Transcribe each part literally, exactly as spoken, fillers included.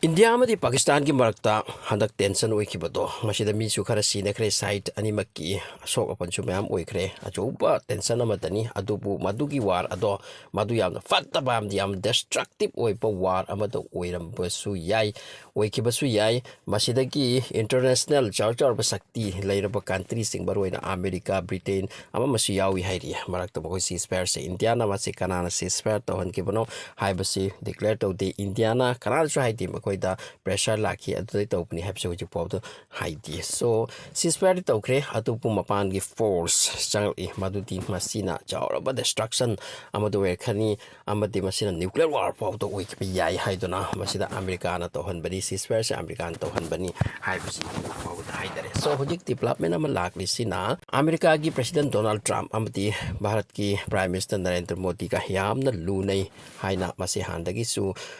India ꯑꯃꯗꯤ ꯄꯥꯀꯤꯁꯇꯥꯟꯒꯤ ꯃꯔꯛꯇ ꯍꯟꯗꯛ ꯇꯦꯟꯁꯟ ꯑꯣꯏꯈꯤꯕꯗꯣ, ꯃꯁꯤꯗ ꯃꯤꯁꯨ ꯈꯔ ꯁꯤꯅꯈ꯭ꯔꯦ, ꯁꯥꯏꯠ ꯑꯅꯤꯃꯛꯀꯤ ꯑꯁꯣꯛ ꯑꯄꯟꯁꯨ ꯃꯌꯥꯝ ꯑꯣꯏꯈ꯭ꯔꯦ꯫ ꯑꯆꯧꯕ ꯇꯦꯟꯁꯟ ꯑꯃꯗꯅꯤ꯫ ꯑꯗꯨꯕꯨ ꯃꯗꯨꯒꯤ ꯋꯥꯔ ꯑꯗꯣ, ꯃꯗꯨ ꯌꯥꯝꯅ ꯐꯠꯇꯕ ꯑꯃꯗꯤ ꯌꯥꯝ ꯗꯦꯁꯇ꯭ꯔꯛꯇꯤꯞ ꯑꯣꯏꯕ ꯋꯥꯔ ꯑꯃꯗ ꯑꯣꯏꯔꯝꯕꯁꯨ ꯌꯥꯏ, ꯑꯣꯏꯈꯤꯕꯁꯨ ꯌꯥꯏ꯫ ꯃꯁꯤꯗꯒꯤ ꯏꯟꯇꯔꯅꯦꯁꯅꯦꯜ ꯆꯥꯎ ꯆꯥꯎꯔꯕ ꯁꯛꯇꯤ ꯂꯩꯔꯕ ꯀꯟꯇ꯭ꯔꯤꯁꯤꯡ, ꯃꯔꯨꯑꯣꯏꯅ ꯑꯃꯦꯔꯤꯀꯥ, ꯕ꯭ꯔꯤꯇꯦꯟ ꯑꯃ ꯑꯃꯁꯨ ꯌꯥꯎꯏ ꯍꯥꯏꯔꯤ꯫ ꯃꯔꯛꯇ ꯃꯈꯣꯏ ꯁꯤꯁ ꯐꯥꯌꯔꯁꯦ, ꯏꯟꯗꯤꯌꯥꯅ ꯃꯁꯤ ꯀꯅꯥꯅ ꯁꯤꯁ ꯐꯥꯌꯔ ꯇꯧꯍꯟꯈꯤꯕꯅꯣ ꯍꯥꯏꯕꯁꯤ ꯗꯤꯀ꯭ꯂꯦꯌꯔ ꯇꯧꯗꯦ꯫ ꯏꯟꯗꯤꯌꯥꯅ ꯀꯅꯥꯗꯁꯨ ꯍꯥꯏꯗꯦ ꯃꯈꯣꯏꯗ ꯄ꯭ꯔꯦꯁꯔ ꯂꯥꯛꯈꯤ, ꯑꯗꯨꯗꯩ ꯇꯧꯕꯅꯤ ꯍꯥꯏꯕꯁꯤ ꯍꯧꯖꯤꯛ ꯐꯥꯎꯕꯗ ꯍꯥꯏꯗꯦ꯫ ꯁꯣ, ꯁꯤꯁ ꯐꯥꯌꯔꯗꯤ ꯇꯧꯈ꯭ꯔꯦ, ꯑꯗꯨꯕꯨ ꯃꯄꯥꯟꯒꯤ ꯐꯣꯔꯁ ꯆꯪꯂꯛꯏ, ꯃꯗꯨꯗꯤ ꯃꯁꯤꯅ ꯆꯥꯎꯔꯕ ꯗꯤꯁꯇ꯭ꯔꯛꯁꯟ ꯑꯃꯗ ꯑꯣꯏꯔꯛꯀꯅꯤ, ꯑꯃꯗꯤ ꯃꯁꯤꯅ ꯅ꯭ꯌꯨꯀ꯭ꯂꯤꯌꯔ ꯋꯥꯔ ꯐꯥꯎꯗ ꯑꯣꯏꯈꯤꯕ ꯌꯥꯏ ꯍꯥꯏꯗꯨꯅ ꯃꯁꯤꯗ ꯑꯃꯦꯔꯤꯀꯥꯅ ꯇꯧꯍꯟꯕꯅꯤ, ꯁꯤꯁ ꯐꯥꯌꯔꯁꯦ ꯑꯃꯦꯔꯤꯀꯥꯅ ꯇꯧꯍꯟꯕꯅꯤ ꯍꯥꯏꯕꯁꯤ ꯍꯧꯖꯤꯛ ꯐꯥꯎꯕꯗ ꯍꯥꯏꯇꯥꯔꯦ꯫ ꯁꯣ, ꯍꯧꯖꯤꯛ ꯗꯤꯕ꯭ꯂꯞꯃꯦꯟ ꯑꯃ ꯂꯥꯛꯂꯤꯁꯤꯅ ꯑꯃꯦꯔꯤꯀꯥꯒꯤ ꯄ꯭ꯔꯦꯁꯤꯗꯦꯟ ꯗꯣꯅꯥꯜꯗ ꯇ꯭ꯔꯝꯞ ꯑꯃꯗꯤ ꯚꯥꯔꯠꯀꯤ ꯄ꯭ꯔꯥꯏꯝ ꯃꯤꯅꯤꯁꯇꯔ ꯅꯔꯦꯟꯗ꯭ꯔ ꯃꯣꯗꯤꯒ ꯌꯥꯝꯅ ꯂꯨꯅꯩ ꯍꯥꯏꯅ ꯃꯁꯤ ꯍꯥꯟꯅꯗꯒꯤꯁꯨ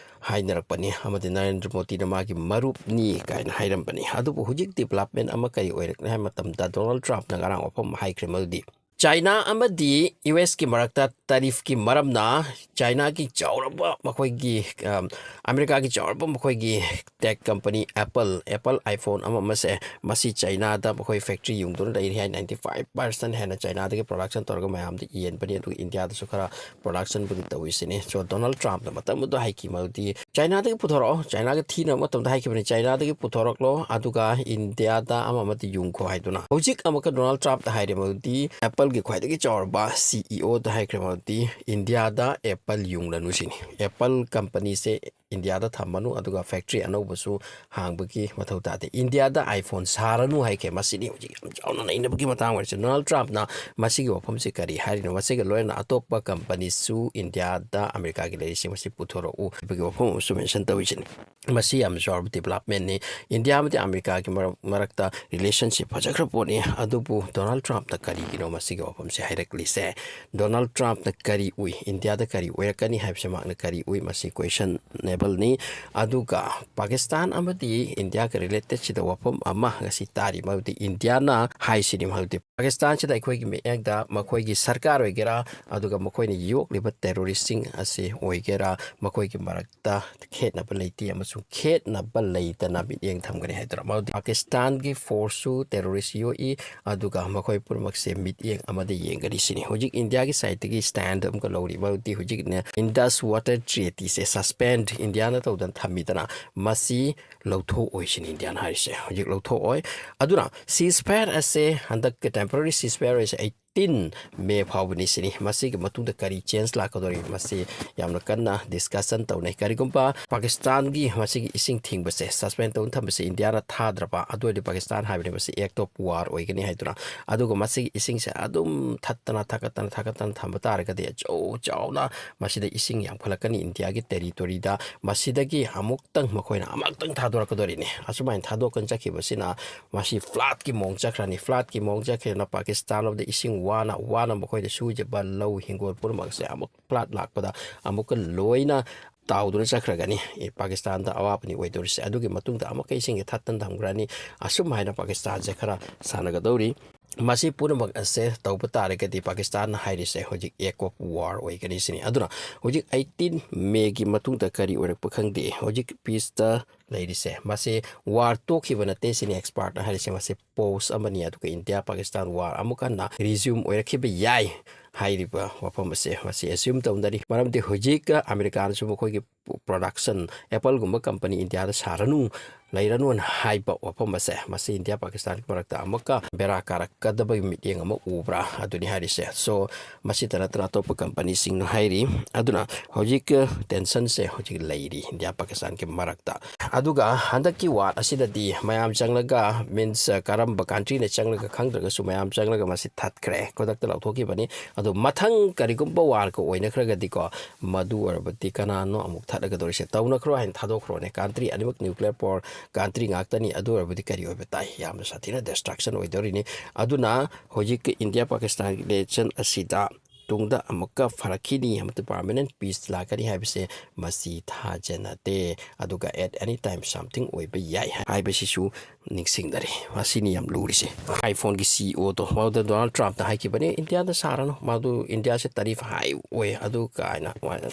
ꯍꯥꯏꯅꯔꯛꯄꯅꯤ, ꯑꯃꯗꯤ ꯅꯔꯦꯟꯗ꯭ꯔ ꯃꯣꯗꯤꯅ ꯃꯥꯒꯤ ꯃꯔꯨꯞꯅꯤ ꯀꯥꯏꯅ ꯍꯥꯏꯔꯝꯕꯅꯤ꯫ ꯑꯗꯨꯕꯨ ꯍꯧꯖꯤꯛ ꯗꯤꯕ꯭ꯂꯞꯃꯦꯟ ꯑꯃ ꯀꯔꯤ ꯑꯣꯏꯔꯛꯂꯦ ꯍꯥꯏꯕ ꯃꯇꯝꯗ, ꯗꯣꯅꯥꯜꯗ ꯇ꯭ꯔꯝꯞꯅ ꯉꯔꯥꯡ ꯋꯥꯐꯝ ꯑꯃ ꯍꯥꯏꯈ꯭ꯔꯦ, ꯃꯗꯨꯗꯤ ꯆꯥꯏꯅꯥ ꯑꯃꯗꯤ ꯌꯨ ꯑꯦꯁꯀꯤ ꯃꯔꯛꯇ ꯇꯔꯤꯐꯀꯤ ꯃꯔꯝꯅ ꯆꯥꯏꯅꯥꯒꯤ ꯆꯥꯎꯔꯕ ꯃꯈꯣꯏꯒꯤ, ꯑꯝ, ꯑꯃꯦꯔꯤꯀꯥꯒꯤ ꯆꯥꯎꯔꯕ ꯃꯈꯣꯏꯒꯤ ꯇꯦꯛ ꯀꯝꯄꯅꯤ ꯑꯦꯄꯜ, ꯑꯦꯄꯜ ꯑꯥꯏꯐꯣꯟ ꯑꯃ ꯑꯃꯁꯦ, ꯃꯁꯤ ꯆꯥꯏꯅꯥꯗ ꯃꯈꯣꯏ ꯐꯦꯛꯇ꯭ꯔꯤ ꯌꯨꯡꯗꯨꯅ ꯂꯩꯔꯤ ꯍꯥꯏ꯫ ꯅꯥꯏꯟꯇꯤ ꯐꯥꯏꯚ ꯄꯥꯔꯁꯦꯟ ꯍꯦꯟꯅ ꯆꯥꯏꯅꯥꯗꯒꯤ ꯄ꯭ꯔꯣꯗꯛꯁꯟ ꯇꯧꯔꯒ ꯃꯌꯥꯝꯗ ꯌꯦꯟꯕꯅꯤ, ꯑꯗꯨꯒ ꯏꯟꯗꯤꯌꯥꯗꯁꯨ ꯈꯔ ꯄ꯭ꯔꯣꯗꯛꯁꯟꯕꯨꯗꯤ ꯇꯧꯔꯤꯁꯤꯅꯤ꯫ ꯁꯣ, ꯗꯣꯅꯥꯜꯗ ꯇ꯭ꯔꯝꯞꯅ ꯃꯇꯝꯗꯨꯗ ꯍꯥꯏꯈꯤ, ꯃꯗꯨꯗꯤ ꯆꯥꯏꯅꯥꯗꯒꯤ ꯄꯨꯊꯣꯔꯛꯑꯣ, ꯆꯥꯏꯅꯥꯒ ꯊꯤꯅꯕ ꯃꯇꯝꯗ ꯍꯥꯏꯈꯤꯕꯅꯤ, ꯆꯥꯏꯅꯥꯗꯒꯤ ꯄꯨꯊꯣꯔꯛꯂꯣ, ꯑꯗꯨꯒ ꯏꯟꯗꯤꯌꯥꯗ ꯑꯃ ꯑꯃꯗꯤ ꯌꯨꯡꯈꯣ ꯍꯥꯏꯗꯨꯅ꯫ ꯍꯧꯖꯤꯛ ꯑꯃꯨꯛꯀ ꯗꯣꯅꯥꯜꯗ ꯇ꯭ꯔꯝꯞꯇ ꯍꯥꯏꯔꯦ, ꯃꯗꯨꯗꯤ ꯑꯦꯄꯜꯒꯤ ꯈ꯭ꯋꯥꯏꯗꯒꯤ ꯆꯥꯎꯔꯕ ꯁꯤ ꯏ ꯑꯣꯗ ꯍꯥꯏꯈ꯭ꯔꯦ, ꯃꯗꯨꯗꯤ ꯏꯟꯗꯤꯌꯥꯗ ꯑꯦꯄꯜ ꯌꯨꯡꯂꯅꯨ ꯁꯤꯅꯤ꯫ ꯑꯦꯄꯜ ꯀꯝꯄꯅꯤꯁꯦ ꯏꯟꯗꯤꯌꯥꯗ ꯊꯝꯃꯅꯨ, ꯑꯗꯨꯒ ꯐꯦꯛꯇ꯭ꯔꯤ ꯑꯅꯧꯕꯁꯨ ꯍꯥꯡꯕꯒꯤ ꯃꯊꯧ ꯇꯥꯗꯦ꯫ ꯏꯟꯗꯤꯌꯥꯗ ꯑꯥꯏꯐꯣꯟ ꯁꯥꯔꯅꯨ ꯍꯥꯏꯈ꯭ꯔꯦ꯫ ꯃꯁꯤꯅꯤ ꯍꯧꯖꯤꯛ ꯌꯥꯝ ꯆꯥꯎꯅ ꯅꯩꯅꯕꯒꯤ ꯃꯇꯥꯡ ꯑꯣꯏꯔꯤꯁꯦ꯫ ꯗꯣꯅꯥꯜꯗ ꯇ꯭ꯔꯝꯞꯅ ꯃꯁꯤꯒꯤ ꯋꯥꯐꯝꯁꯤ ꯀꯔꯤ ꯍꯥꯏꯔꯤꯅꯣ? ꯃꯁꯤꯒ ꯂꯣꯏꯅꯅ ꯑꯇꯣꯞꯄ ꯀꯝꯄꯅꯤꯁꯨ ꯏꯟꯗꯤꯌꯥꯗ ꯑꯃꯦꯔꯤꯀꯥꯒꯤ ꯂꯩꯔꯤꯁꯤꯡ ꯑꯁꯤ ꯄꯨꯊꯣꯔꯛꯎ ꯍꯥꯏꯕꯒꯤ ꯋꯥꯐꯝ ꯑꯃꯁꯨ ꯃꯦꯟꯁꯟ ꯇꯧꯔꯤꯁꯤꯅꯤ꯫ ꯃꯁꯤ ꯌꯥꯝꯅ ꯆꯥꯎꯔꯕ ꯗꯤꯕ꯭ꯂꯞꯃꯦꯟꯅꯤ꯫ ꯏꯟꯗꯤꯌꯥ ꯑꯃꯗꯤ ꯑꯃꯦꯔꯤꯀꯥꯒꯤ ꯃꯔꯛ-, ꯃꯔꯛꯇ ꯔꯤꯂꯦꯁꯟꯁꯤꯞ ꯐꯖꯈ꯭ꯔ ꯄꯣꯠꯅꯤ꯫ ꯑꯗꯨꯕꯨ ꯗꯣꯅꯥꯜꯗ ꯇ꯭ꯔꯝꯞꯅ ꯀꯔꯤꯒꯤꯅꯣ ꯃꯁꯤꯒꯤ ꯋꯥꯐꯝꯁꯦ ꯍꯥꯏꯔꯛꯂꯤꯁꯦ? ꯗꯣꯅꯥꯜꯗ ꯇ꯭ꯔꯝꯞꯅ ꯀꯔꯤ ꯎꯏ, ꯏꯟꯗꯤꯌꯥꯗ ꯀꯔꯤ ꯑꯣꯏꯔꯛꯀꯅꯤ ꯍꯥꯏꯕꯁꯦ ꯃꯍꯥꯛꯅ ꯀꯔꯤ ꯎꯏ, ꯃꯁꯤ ꯀꯣꯏꯁꯟꯅꯦꯕꯜꯅꯤ꯫ ꯑꯗꯨꯒ ꯄꯥꯀꯤꯁꯇꯥꯟ ꯑꯃꯗꯤ ꯏꯟꯗꯤꯌꯥꯒ ꯔꯤꯂꯦꯇꯦꯠꯁꯤꯗ ꯋꯥꯐꯝ ꯑꯃ ꯉꯁꯤ ꯇꯥꯔꯤ, ꯃꯗꯨꯗꯤ ꯏꯟꯗꯤꯌꯥꯅ ꯍꯥꯏꯁꯤꯅꯤ, ꯃꯗꯨꯗꯤ ꯄꯥꯀꯤꯁꯇꯥꯟꯁꯤꯗ ꯑꯩꯈꯣꯏꯒꯤ ꯃꯤꯠꯌꯦꯡꯗ ꯃꯈꯣꯏꯒꯤ ꯁꯔꯀꯥꯔ ꯑꯣꯏꯒꯦꯔꯥ, ꯑꯗꯨꯒ ꯃꯈꯣꯏꯅ ꯌꯣꯛꯂꯤꯕ ꯇꯦꯔꯣꯔꯤꯁꯁꯤꯡ ꯑꯁꯤ ꯑꯣꯏꯒꯦꯔꯥ, ꯃꯈꯣꯏꯒꯤ ꯃꯔꯛꯇ ꯈꯦꯠꯅꯕ ꯂꯩꯇꯦ, ꯑꯃꯁꯨꯡ ꯈꯦꯠꯅꯕ ꯂꯩꯇꯅ ꯃꯤꯠꯌꯦꯡ ꯊꯝꯒꯅꯤ ꯍꯥꯏꯗꯨꯅ꯫ ꯃꯔꯝꯗꯤ ꯄꯥꯀꯤꯁꯇꯥꯟꯒꯤ ꯐꯣꯔꯁꯁꯨ ꯇꯦꯔꯣꯔꯤꯁ ꯌꯣꯛꯏ, ꯑꯗꯨꯒ ꯃꯈꯣꯏ ꯄꯨꯝꯅꯃꯛꯁꯦ ꯃꯤꯠꯌꯦꯡ ꯑꯃꯗ ꯌꯦꯡꯒꯅꯤ ꯁꯤꯅꯤ꯫ ꯍꯧꯖꯤꯛ ꯏꯟꯗꯤꯌꯥꯒꯤ ꯁꯥꯏꯠꯇꯒꯤ ꯁ꯭ꯇꯦꯟꯗ ꯑꯃꯒ ꯂꯧꯔꯤ꯫ ꯃꯔꯝꯗꯤ ꯍꯧꯖꯤꯛꯅꯦ, ꯏꯟꯗꯁ ꯋꯥꯇꯔ ꯇ꯭ꯔꯤꯇꯤꯁꯦ ꯁꯁꯄꯦꯟ ꯏꯟꯗꯤꯌꯥꯅ ꯇꯧꯗꯅ ꯊꯝꯃꯤꯗꯅ, ꯃꯁꯤ ꯂꯧꯊꯣꯛꯑꯣꯏ ꯁꯤꯅꯤ ꯏꯟꯗꯤꯌꯥꯅ ꯍꯥꯏꯔꯤꯁꯦ꯫ ꯍꯧꯖꯤꯛ ꯂꯧꯊꯣꯛꯑꯣꯏ꯫ ꯑꯗꯨꯅ ꯁꯤꯁ ꯐꯥꯌꯔ ꯑꯁꯦ ꯍꯟꯗꯛꯀꯤ ꯇꯦꯝꯄꯔꯔꯤ ꯁꯤꯁ ꯐꯥꯌꯔ ꯑꯁꯦ ꯑꯩꯠꯇꯤꯟ ꯃꯦ ꯐꯥꯎꯕꯅꯤ ꯁꯤꯅꯤ꯫ ꯃꯁꯤꯒꯤ ꯃꯇꯨꯡꯗ ꯀꯔꯤ ꯆꯦꯟꯖ ꯂꯥꯛꯀꯗꯧꯔꯤ, ꯃꯁꯤ ꯌꯥꯝꯅ ꯀꯟꯅ ꯗꯤꯁꯀꯁꯟ ꯇꯧꯅꯩ꯫ ꯀꯔꯤꯒꯨꯝꯕ ꯄꯥꯀꯤꯁꯇꯥꯟꯒꯤ ꯃꯁꯤꯒꯤ ꯏꯁꯤꯡ ꯊꯤꯡꯕꯁꯦ ꯁꯁꯄꯦꯟ ꯇꯧꯗꯨꯅ ꯊꯝꯕꯁꯦ ꯏꯟꯗꯤꯌꯥꯅ ꯊꯥꯗ꯭ꯔꯕ, ꯑꯗꯨ ꯑꯣꯏꯔꯗꯤ ꯄꯥꯀꯤꯁꯇꯥꯟ ꯍꯥꯏꯕꯅꯤ ꯃꯁꯤ ꯑꯦꯛ ꯑꯣꯐ ꯋꯥꯔ ꯑꯣꯏꯒꯅꯤ ꯍꯥꯏꯗꯨꯅ꯫ ꯑꯗꯨꯒ ꯃꯁꯤꯒꯤ ꯏꯁꯤꯡꯁꯦ ꯑꯗꯨꯝ ꯊꯠꯇꯅ ꯊꯥꯒꯠꯇꯅ ꯊꯥꯒꯠꯇꯅ ꯊꯝꯕ ꯇꯥꯔꯒꯗꯤ, ꯑꯆꯧ ꯆꯥꯎꯅ ꯃꯁꯤꯗ ꯏꯁꯤꯡ ꯌꯥꯝꯈꯠꯂꯛꯀꯅꯤ ꯏꯟꯗꯤꯌꯥꯒꯤ ꯇꯦꯔꯤꯇꯣꯔꯤꯗ꯫ ꯃꯁꯤꯗꯒꯤ ꯑꯃꯨꯛꯇꯪ ꯃꯈꯣꯏꯅ ꯑꯃꯨꯛꯇꯪ ꯊꯥꯗꯣꯔꯛꯀꯗꯣꯔꯤꯅꯤ꯫ ꯑꯁꯨꯃꯥꯏꯅ ꯊꯥꯗꯣꯛꯀꯅ ꯆꯠꯈꯤꯕꯁꯤꯅ ꯃꯁꯤ ꯐ꯭ꯂꯠꯀꯤ ꯃꯑꯣꯡ ꯆꯠꯈ꯭ꯔꯅꯤ꯫ ꯐ꯭ꯂꯠꯀꯤ ꯃꯑꯣꯡ ꯆꯠꯈ꯭ꯔꯦꯅ ꯄꯥꯀꯤꯁꯇꯥꯟ ꯂꯣꯝꯗ ꯏꯁꯤꯡ ꯋꯥꯅ ꯋꯥꯅ ꯃꯈꯣꯏꯅ ꯁꯨꯖꯕ ꯂꯧ ꯍꯤꯡꯒꯣꯜ ꯄꯨꯝꯅꯃꯛꯁꯦ ꯑꯃꯨꯛ ꯐ꯭ꯂꯠ ꯂꯥꯛꯄꯗ ꯑꯃꯨꯛꯀ ꯂꯣꯏꯅ ꯇꯥꯎꯗꯨꯅ ꯆꯠꯈ꯭ꯔꯒꯅꯤ꯫ ꯑꯦ, ꯄꯥꯀꯤꯁꯇꯥꯟꯗ ꯑꯋꯥꯕꯅꯤ ꯑꯣꯏꯗꯧꯔꯤꯁꯦ꯫ ꯑꯗꯨꯒꯤ ꯃꯇꯨꯡꯗ ꯑꯃꯨꯛꯀ ꯏꯁꯤꯡꯁꯦ ꯊꯠꯇꯅ ꯊꯝꯈ꯭ꯔꯅꯤ꯫ ꯑꯁꯨꯝ ꯍꯥꯏꯅ ꯄꯥꯀꯤꯁꯇꯥꯟꯁꯦ ꯈꯔ ꯁꯥꯟꯅꯒꯗꯧꯔꯤ꯫ ꯃꯁꯤ ꯄꯨꯝꯅꯃꯛ ꯑꯁꯦ ꯇꯧꯕ ꯇꯥꯔꯒꯗꯤ ꯄꯥꯀꯤꯁꯇꯥꯟꯅ ꯍꯥꯏꯔꯤꯁꯦ ꯍꯧꯖꯤꯛ ꯑꯦꯛ ꯑꯣꯐ ꯋꯥꯔ ꯑꯣꯏꯒꯅꯤ ꯁꯤꯅꯤ꯫ ꯑꯗꯨꯅ ꯍꯧꯖꯤꯛ ꯑꯩꯠꯇꯤꯟ ꯃꯦꯒꯤ ꯃꯇꯨꯡꯗ ꯀꯔꯤ ꯑꯣꯏꯔꯛꯄ ꯈꯪꯗꯦ꯫ ꯍꯧꯖꯤꯛ ꯄꯤꯁꯇ ꯂꯩꯔꯤꯁꯦ ꯃꯁꯤ ꯋꯥꯔ ꯇꯣꯛꯈꯤꯕ ꯅꯠꯇꯦ ꯁꯤꯅꯤ ꯑꯦꯛꯁꯄꯥꯔꯠꯅ ꯍꯥꯏꯔꯤꯁꯦ꯫ ꯃꯁꯤ ꯄꯣꯁ ꯑꯃꯅꯤ꯫ ꯑꯗꯨꯒ ꯏꯟꯗꯤꯌꯥ ꯄꯥꯀꯤꯁꯇꯥꯟ ꯋꯥꯔ ꯑꯃꯨꯛ ꯍꯟꯅ ꯔꯤꯖ꯭ꯌꯨꯝ ꯑꯣꯏꯔꯛꯈꯤꯕ ꯌꯥꯏ ꯍꯥꯏꯔꯤꯕ ꯋꯥꯐꯝ ꯑꯁꯦ ꯃꯁꯤ ꯑꯦꯁ꯭ꯌꯨꯝ ꯇꯧꯅꯔꯤ꯫ ꯃꯔꯝꯗꯤ ꯍꯧꯖꯤꯛ ꯑꯃꯦꯔꯤꯀꯥꯅꯁꯨ ꯃꯈꯣꯏꯒꯤ ꯄ꯭ꯔꯣꯗꯛꯁꯟ, ꯑꯦꯄꯜꯒꯨꯝꯕ ꯀꯝꯄꯅꯤ ꯏꯟꯗꯤꯌꯥꯗ ꯁꯥꯔꯅꯨ, ꯂꯩꯔꯅꯨꯅ ꯍꯥꯏꯕ ꯋꯥꯐꯝ ꯑꯁꯦ ꯃꯁꯤ ꯏꯟꯗꯤꯌꯥ ꯄꯥꯀꯤꯁꯇꯥꯟꯒꯤ ꯃꯔꯛꯇ ꯑꯃꯨꯛꯀ ꯕꯦꯔꯥ ꯀꯥꯔꯛꯀꯗꯕꯒꯤ ꯃꯤꯠꯌꯦꯡ ꯑꯃ ꯎꯕ꯭ꯔꯥ ꯑꯗꯨꯅꯤ ꯍꯥꯏꯔꯤꯁꯦ꯫ So ꯃꯁꯤꯇ ꯅꯠꯇꯅ ꯑꯇꯣꯞꯄ ꯀꯝꯄꯅꯤꯁꯤꯡꯅ ꯍꯥꯏꯔꯤ꯫ ꯑꯗꯨꯅ ꯍꯧꯖꯤꯛ ꯇꯦꯟꯁꯟꯁꯦ ꯍꯧꯖꯤꯛ ꯂꯩꯔꯤ ꯏꯟꯗꯤꯌꯥ ꯄꯥꯀꯤꯁꯇꯥꯟꯒꯤ ꯃꯔꯛꯇ꯫ ꯑꯗꯨꯒ ꯍꯟꯗꯛꯀꯤ ꯋꯥꯔ ꯑꯁꯤꯗꯗꯤ ꯃꯌꯥꯝ ꯆꯪꯂꯒ, ꯃꯤꯟꯁ ꯀꯔꯝꯕ ꯀꯟꯇ꯭ꯔꯤꯅ ꯆꯪꯂꯒ ꯈꯪꯗ꯭ꯔꯒꯁꯨ ꯃꯌꯥꯝ ꯆꯪꯂꯒ ꯃꯁꯤ ꯊꯠꯈ꯭ꯔꯦ, ꯈꯨꯗꯛꯇ ꯂꯧꯊꯣꯛꯈꯤꯕꯅꯤ꯫ ꯑꯗꯣ ꯃꯊꯪ ꯀꯔꯤꯒꯨꯝꯕ ꯋꯥꯔꯒ ꯑꯣꯏꯅꯈ꯭ꯔꯒꯗꯤꯀꯣ, ꯃꯗꯨ ꯑꯣꯏꯔꯕꯗꯤ ꯀꯅꯥꯅꯣ ꯑꯃꯨꯛ ꯊꯠꯂꯒꯗꯧꯔꯤꯁꯦ? ꯇꯧꯅꯈ꯭ꯔꯣ ꯍꯥꯏꯅ ꯊꯥꯗꯣꯛꯈ꯭ꯔꯣꯅꯦ꯫ ꯀꯟꯇ꯭ꯔꯤ ꯑꯅꯤꯃꯛ ꯅ꯭ꯌꯨꯀ꯭ꯂꯤꯌꯔ ꯄꯥꯋꯔ ꯀꯟꯇ꯭ꯔꯤ ꯉꯥꯛꯇꯅꯤ꯫ ꯑꯗꯨ ꯑꯣꯏꯔꯕꯗꯤ ꯀꯔꯤ ꯑꯣꯏꯕ ꯇꯥꯏ? ꯌꯥꯝꯅ ꯁꯥꯊꯤꯅ ꯗꯤꯁꯇ꯭ꯔꯛꯁꯟ ꯑꯣꯏꯗꯧꯔꯤꯅꯤ꯫ ꯑꯗꯨꯅ ꯍꯧꯖꯤꯛꯀꯤ ꯏꯟꯗꯤꯌꯥ ꯄꯥꯀꯤꯁꯇꯥꯟꯒꯤ ꯔꯤꯂꯦꯁꯟ ꯑꯁꯤꯗ ꯇꯨꯡꯗ ꯑꯃꯨꯛꯀ ꯐꯔꯛꯈꯤꯅꯤ, ꯑꯃꯗꯤ permanent peace ꯂꯥꯛꯀꯅꯤ ꯍꯥꯏꯕꯁꯦ ꯃꯁꯤ ꯊꯥꯖꯅꯗꯦ꯫ ꯑꯗꯨꯒ at any time something ꯑꯣꯏꯕ ꯌꯥꯏ ꯍꯥꯏꯕꯁꯤꯁꯨ ꯅꯤꯡꯁꯤꯡꯅꯔꯤ꯫ ꯃꯁꯤꯅꯤ ꯌꯥꯝ ꯂꯨꯔꯤꯁꯦ꯫ iPhone-ꯒꯤ C E O-ꯗꯣ, ꯃꯗꯨꯗ Donald Trump-ꯅ ꯍꯥꯏꯈꯤꯕꯅꯤ, "ꯏꯟꯗꯤꯌꯥꯗ ꯁꯥꯔꯅꯨ, ꯃꯗꯨ ꯏꯟꯗꯤꯌꯥꯁꯦ tariff high ꯑꯣꯏ", ꯑꯗꯨ ꯀꯥꯏꯅ꯫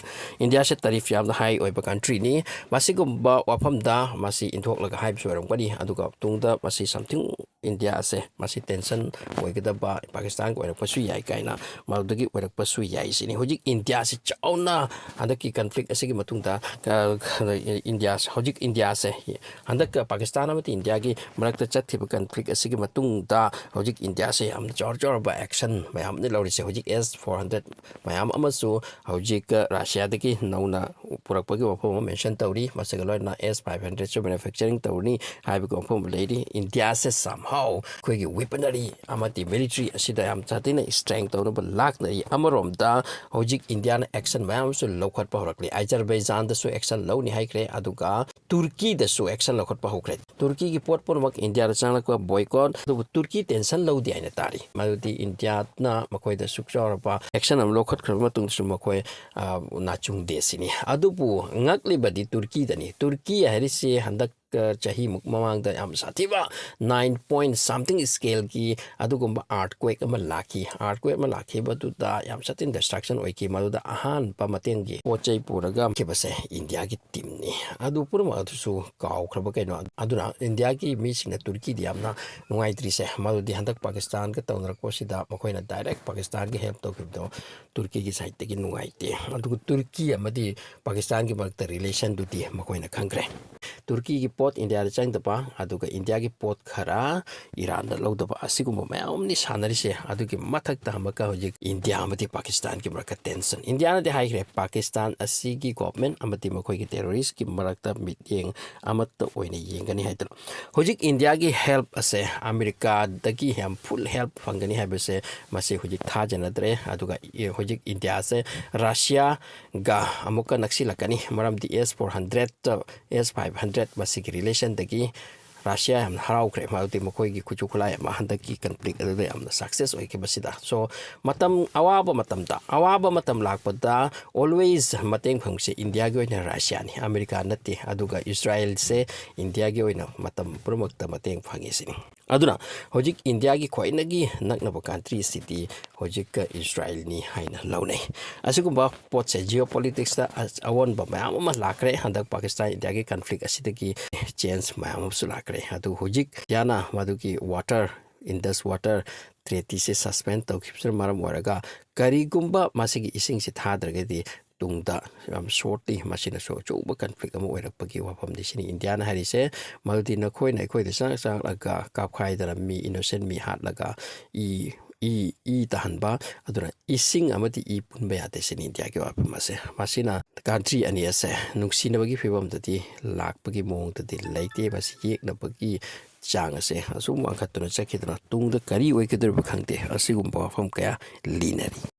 ꯏꯟꯗꯤꯌꯥꯁꯦ tariff ꯌꯥꯝꯅ high ꯑꯣꯏꯕ country-ꯅꯤ꯫ ꯃꯁꯤꯒꯨꯝꯕ ꯋꯥꯐꯝꯗ ꯃꯁꯤ ꯏꯟꯊꯣꯛꯂꯒ ꯍꯥꯏꯕꯁꯨ ꯑꯣꯏꯔꯝꯒꯅꯤ꯫ ꯑꯗꯨꯒ ꯇꯨꯡꯗ ꯃꯁꯤ something, ꯏꯟꯗꯤꯌꯥꯁꯦ ꯃꯁꯤ tension ꯑꯣꯏꯒꯗꯕ ꯄꯥꯀꯤꯁꯇꯥꯟꯒꯤ ꯑꯣꯏꯔꯛꯄꯁꯨ ꯌꯥꯏ ꯀꯥꯏꯅ, ꯃꯗꯨꯗꯒꯤ ꯑꯣꯏꯔꯛꯄꯁꯨ ꯌꯥꯏ ꯁꯤꯅꯤ꯫ ꯍꯧꯖꯤꯛ ꯏꯟꯗꯤꯌꯥꯁꯤ ꯆꯥꯎꯅ ꯍꯟꯗꯛꯀꯤ conflict ꯑꯁꯤꯒꯤ ꯃꯇꯨꯡꯗ, ꯑ, ꯏꯟꯗꯤꯌꯥꯁꯦ, ꯍꯧꯖꯤꯛ ꯏꯟꯗꯤꯌꯥꯁꯦ ꯍꯟꯗꯛ ꯄꯥꯀꯤꯁꯇꯥꯟ ꯑꯃꯗꯤ ꯏꯟꯗꯤꯌꯥꯒꯤ ꯃꯔꯛꯇ ꯆꯠꯈꯤꯕ conflict ꯑꯁꯤꯒꯤ ꯃꯇꯨꯡꯗ ꯍꯧꯖꯤꯛ ꯏꯟꯗꯤꯌꯥꯁꯦ ꯌꯥꯝꯅ ꯆꯥꯎꯔ ꯆꯥꯎꯔꯕ action ꯃꯌꯥꯝ ꯑꯃ ꯂꯧꯔꯤꯁꯦ꯫ ꯍꯧꯖꯤꯛ S four hundred ꯃꯌꯥꯝ ꯑꯃꯁꯨ ꯍꯧꯖꯤꯛ ꯔꯁꯤꯌꯥꯗꯒꯤ ꯅꯧꯅ ꯄꯨꯔꯛꯄꯒꯤ ꯋꯥꯐꯝ ꯑꯃ mention ꯇꯧꯔꯤ꯫ ꯃꯁꯤꯒ ꯂꯣꯏꯅꯅ S five hundred-ꯁꯨ manufacturing ꯇꯧꯔꯅꯤ ꯍꯥꯏꯕꯒꯤ ꯋꯥꯐꯝ ꯑꯃ ꯂꯩꯔꯤ꯫ ꯏꯟꯗꯤꯌꯥꯁꯦ somehow ꯑꯩꯈꯣꯏꯒꯤ weaponry ꯑꯃꯗꯤ military ꯑꯁꯤꯗ ꯌꯥꯝ ꯁꯥꯊꯤꯅ strength ꯇꯧꯅꯕ ꯂꯥꯛꯅꯔꯤ꯫ ꯑꯃꯔꯣꯝꯗ ꯍꯧꯖꯤꯛ ꯏꯟꯗꯤꯌꯥꯅ action ꯃꯌꯥꯝ ꯑꯃꯁꯨ ꯂꯧꯈꯠꯄ ꯍꯧꯔꯛꯂꯤ꯫ ꯑꯖꯔꯕꯩꯖꯥꯟꯗꯁꯨ action ꯂꯧꯅꯤ ꯍꯥꯏꯈ꯭ꯔꯦ, ꯑꯗꯨꯒ ꯇꯨꯔꯀꯤꯗꯁꯨ action ꯂꯧꯈꯠꯄ ꯍꯧꯈ꯭ꯔꯦ꯫ ꯇꯨꯔꯀꯤꯒꯤ ꯄꯣꯠ ꯄꯨꯝꯅꯃꯛ ꯏꯟꯗꯤꯌꯥꯗ ꯆꯪꯂꯛꯄ boycott, ꯑꯗꯨꯕꯨ ꯇꯨꯔꯀꯤ tension ꯂꯧꯗꯦ ꯍꯥꯏꯅ ꯇꯥꯔꯤ꯫ ꯃꯗꯨꯗꯤ ꯏꯟꯗꯤꯌꯥꯅ ꯃꯈꯣꯏꯗ ꯁꯨꯛ ꯆꯥꯎꯔꯕ action ꯑꯃ ꯂꯧꯈꯠꯈ꯭ꯔꯕ ꯃꯇꯨꯡꯗꯁꯨ ꯃꯈꯣꯏ, ꯑ, ꯅꯥꯆꯨꯡꯗꯦ ꯁꯤꯅꯤ꯫ ꯑꯗꯨꯕꯨ ꯉꯛꯂꯤꯕꯗꯤ ꯇꯨꯔꯀꯤꯗꯅꯤ꯫ ꯇꯨꯔꯀꯤ ꯍꯥꯏꯔꯤꯁꯤ ꯍꯟꯗꯛ, ꯑ, ꯆꯍꯤꯃꯨꯛ ꯃꯃꯥꯡꯗ ꯌꯥꯝ ꯁꯥꯊꯤꯕ nine point something scale-ꯒꯤ ꯑꯗꯨꯒꯨꯝꯕ earthquake ꯑꯃ ꯂꯥꯛꯈꯤ꯫ Earthquake ꯑꯃ ꯂꯥꯛꯈꯤꯕꯗꯨꯗ ꯌꯥꯝ ꯁꯥꯊꯤꯅ destruction ꯑꯣꯏꯈꯤ꯫ ꯃꯗꯨꯗ ꯑꯍꯥꯟꯕ ꯃꯇꯦꯡꯒꯤ ꯄꯣꯠ ꯆꯩ ꯄꯨꯔꯒ ꯂꯥꯛꯈꯤꯕꯁꯦ ꯏꯟꯗꯤꯌꯥꯒꯤ team-ꯅꯤ꯫ ꯑꯗꯨ ꯄꯨꯝꯅꯃꯛ ꯑꯗꯨꯁꯨ ꯀꯥꯎꯈ꯭ꯔꯕ ꯀꯩꯅꯣ꯫ ꯑꯗꯨꯅ ꯏꯟꯗꯤꯌꯥꯒꯤ ꯃꯤꯁꯤꯡꯅ ꯇꯨꯔꯀꯤꯗ ꯌꯥꯝꯅ ꯅꯨꯡꯉꯥꯏꯇ꯭ꯔꯤꯁꯦ, ꯃꯗꯨꯗꯤ ꯍꯟꯗꯛ ꯄꯥꯀꯤꯁꯇꯥꯟꯒ ꯇꯧꯅꯔꯛꯄꯁꯤꯗ ꯃꯈꯣꯏꯅ direct ꯄꯥꯀꯤꯁꯇꯥꯟꯒꯤ help ꯇꯧꯈꯤꯕꯗꯣ ꯇꯨꯔꯀꯤꯒꯤ side-ꯇꯒꯤ ꯅꯨꯡꯉꯥꯏꯇꯦ꯫ ꯑꯗꯨꯒ ꯇꯨꯔꯀꯤ ꯑꯃꯗꯤ ꯄꯥꯀꯤꯁꯇꯥꯟꯒꯤ ꯃꯔꯛꯇ relation-ꯗꯨꯗꯤ ꯃꯈꯣꯏꯅ ꯈꯪꯈ꯭ꯔꯦ꯫ ꯇꯨꯔꯀꯤꯒꯤ ꯄꯣꯠ ꯏꯟꯗꯤꯌꯥꯗ ꯆꯪꯗꯕ, ꯑꯗꯨꯒ ꯏꯟꯗꯤꯌꯥꯒꯤ ꯄꯣꯠ ꯈꯔ ꯏꯔꯥꯟꯗ ꯂꯧꯗꯕ, ꯑꯁꯤꯒꯨꯝꯕ ꯃꯌꯥꯝ ꯑꯃꯅꯤ ꯁꯥꯟꯅꯔꯤꯁꯦ꯫ ꯑꯗꯨꯒꯤ ꯃꯊꯛꯇ ꯑꯃꯨꯛꯀ ꯍꯧꯖꯤꯛ ꯏꯟꯗꯤꯌꯥ ꯑꯃꯗꯤ ꯄꯥꯀꯤꯁꯇꯥꯟꯒꯤ ꯃꯔꯛꯇ tension꯫ ꯏꯟꯗꯤꯌꯥꯅꯗꯤ ꯍꯥꯏꯈ꯭ꯔꯦ, ꯄꯥꯀꯤꯁꯇꯥꯟ ꯑꯁꯤꯒꯤ government ꯑꯃꯗꯤ ꯃꯈꯣꯏꯒꯤ terrorist-ꯀꯤ ꯃꯔꯛꯇ ꯃꯤꯠꯌꯦꯡ ꯑꯃꯠꯇ ꯑꯣꯏꯅ ꯌꯦꯡꯒꯅꯤ ꯍꯥꯏꯗꯅ꯫ ꯍꯧꯖꯤꯛ ꯏꯟꯗꯤꯌꯥꯒꯤ help ꯑꯁꯦ ꯑꯃꯦꯔꯤꯀꯥꯗꯒꯤ ꯌꯥꯝ full help ꯐꯪꯒꯅꯤ ꯍꯥꯏꯕꯁꯦ ꯃꯁꯤ ꯍꯧꯖꯤꯛ ꯊꯥꯖꯅꯗ꯭ꯔꯦ꯫ ꯑꯗꯨꯒ ꯏ-, ꯍꯧꯖꯤꯛ ꯏꯟꯗꯤꯌꯥꯁꯦ ꯔꯁꯤꯌꯥꯒ ꯑꯃꯨꯛꯀ ꯅꯛꯁꯤꯜꯂꯛꯀꯅꯤ, ꯃꯔꯝꯗꯤ S four hundred, S five hundred ꯃꯁꯤꯒꯤ relation-ꯗꯒꯤ ꯔꯁꯤꯌꯥ ꯌꯥꯝꯅ ꯍꯔꯥꯎꯈ꯭ꯔꯦ, ꯃꯔꯝꯗꯤ ꯃꯈꯣꯏꯒꯤ ꯈꯨꯠꯁꯨ ꯈꯨꯠꯂꯥꯏ ꯑꯃ ꯍꯟꯗꯛꯀꯤ ꯀꯟꯐ꯭ꯂꯤꯛ ꯑꯗꯨꯗ ꯌꯥꯝꯅ ꯁꯛꯁꯦꯁ ꯑꯣꯏꯈꯤꯕꯁꯤꯗ꯫ ꯁꯣ ꯃꯇꯝ ꯑꯋꯥꯕ ꯃꯇꯝꯗ, ꯑꯋꯥꯕ ꯃꯇꯝ ꯂꯥꯛꯄꯗ always ꯃꯇꯦꯡ ꯐꯪꯕꯁꯦ ꯏꯟꯗꯤꯌꯥꯒꯤ ꯑꯣꯏꯅ ꯔꯁꯤꯌꯥꯅꯤ, ꯑꯃꯦꯔꯤꯀꯥ ꯅꯠꯇꯦ꯫ ꯑꯗꯨꯒ ꯏꯁꯔꯥꯏꯜꯁꯦ ꯏꯟꯗꯤꯌꯥꯒꯤ ꯑꯣꯏꯅ ꯃꯇꯝ ꯄꯨꯝꯅꯃꯛꯇ ꯃꯇꯦꯡ ꯐꯪꯉꯤ ꯁꯤꯅꯤ꯫ ꯑꯗꯨꯅ ꯍꯧꯖꯤꯛ ꯏꯟꯗꯤꯌꯥꯒꯤ ꯈ꯭ꯋꯥꯏꯗꯒꯤ ꯅꯛꯅꯕ ꯀꯟꯇ꯭ꯔꯤꯁꯤꯗꯤ ꯍꯧꯖꯤꯛ ꯏꯁꯔꯥꯏꯜꯅꯤ ꯍꯥꯏꯅ ꯂꯧꯅꯩ꯫ ꯑꯁꯤꯒꯨꯝꯕ ꯄꯣꯠꯁꯦ, ꯖꯤꯑꯣ ꯄꯣꯂꯤꯇꯤꯛꯁꯇ ꯑ-, ꯑꯑꯣꯟꯕ ꯃꯌꯥꯝ ꯑꯃ ꯂꯥꯛꯈ꯭ꯔꯦ꯫ ꯍꯟꯗꯛ ꯄꯥꯀꯤꯁꯇꯥꯟ ꯏꯟꯗꯤꯌꯥꯒꯤ ꯀꯟꯐ꯭ꯂꯤꯛ ꯑꯁꯤꯗꯒꯤ ꯆꯦꯟꯖ ꯃꯌꯥꯝ ꯑꯃꯁꯨ ꯂꯥꯛꯈ꯭ꯔꯦ꯫ ꯑꯗꯨ ꯍꯧꯖꯤꯛ ꯏꯟꯗꯤꯌꯥꯅ ꯃꯗꯨꯒꯤ ꯋꯥꯇꯔ, ꯏꯟꯗꯁ ꯋꯥꯇꯔ ꯇ꯭ꯔꯦꯇꯤꯁꯦ ꯁꯁꯄꯦꯟ ꯇꯧꯈꯤꯕꯁꯤꯅ ꯃꯔꯝ ꯑꯣꯏꯔꯒ, ꯀꯔꯤꯒꯨꯝꯕ ꯃꯁꯤꯒꯤ ꯏꯁꯤꯡꯁꯤ ꯊꯥꯗ꯭ꯔꯒꯗꯤ ꯇꯨꯡꯗ ꯌꯥꯝ ꯁꯣꯔꯠꯂꯤ ꯃꯁꯤꯅꯁꯨ ꯑꯆꯧꯕ ꯀꯟꯐ꯭ꯂꯤꯛ ꯑꯃ ꯑꯣꯏꯔꯛꯄꯒꯤ ꯋꯥꯐꯝꯗꯤ ꯁꯤꯅꯤ꯫ ꯏꯟꯗꯤꯌꯥꯅ ꯍꯥꯏꯔꯤꯁꯦ, ꯃꯗꯨꯗꯤ ꯅꯈꯣꯏꯅ ꯑꯩꯈꯣꯏꯗ ꯆꯪꯂꯛ ꯆꯪꯂꯛꯂꯒ ꯀꯥꯞꯈꯥꯏꯗꯅ, ꯃꯤ ꯏꯅꯣꯁꯦꯟ ꯃꯤ ꯍꯥꯠꯂꯒ, ꯏ, ꯏ, ꯏ ꯇꯥꯍꯟꯕ, ꯑꯗꯨꯅ ꯏꯁꯤꯡ ꯑꯃꯗꯤ ꯏ ꯄꯨꯟꯕ ꯌꯥꯗꯦ ꯁꯤꯅꯤ ꯏꯟꯗꯤꯌꯥꯒꯤ ꯋꯥꯐꯝ ꯑꯁꯦ꯫ ꯃꯁꯤꯅ ꯀꯟꯇ꯭ꯔꯤ ꯑꯅꯤ ꯑꯁꯦ ꯅꯨꯡꯁꯤꯅꯕꯒꯤ ꯐꯤꯕꯝꯗꯗꯤ ꯂꯥꯛꯄꯒꯤ ꯃꯑꯣꯡꯗꯗꯤ ꯂꯩꯇꯦ꯫ ꯃꯁꯤ ꯌꯦꯛꯅꯕꯒꯤ ꯆꯥꯡ ꯑꯁꯦ ꯑꯁꯨꯝ ꯋꯥꯡꯈꯠꯇꯨꯅ ꯆꯠꯈꯤꯗꯅ ꯇꯨꯡꯗ ꯀꯔꯤ ꯑꯣꯏꯒꯗꯧꯔꯤꯕ ꯈꯪꯗꯦ꯫ ꯑꯁꯤꯒꯨꯝꯕ ꯋꯥꯐꯝ ꯀꯌꯥ ꯂꯤꯅꯔꯤ꯫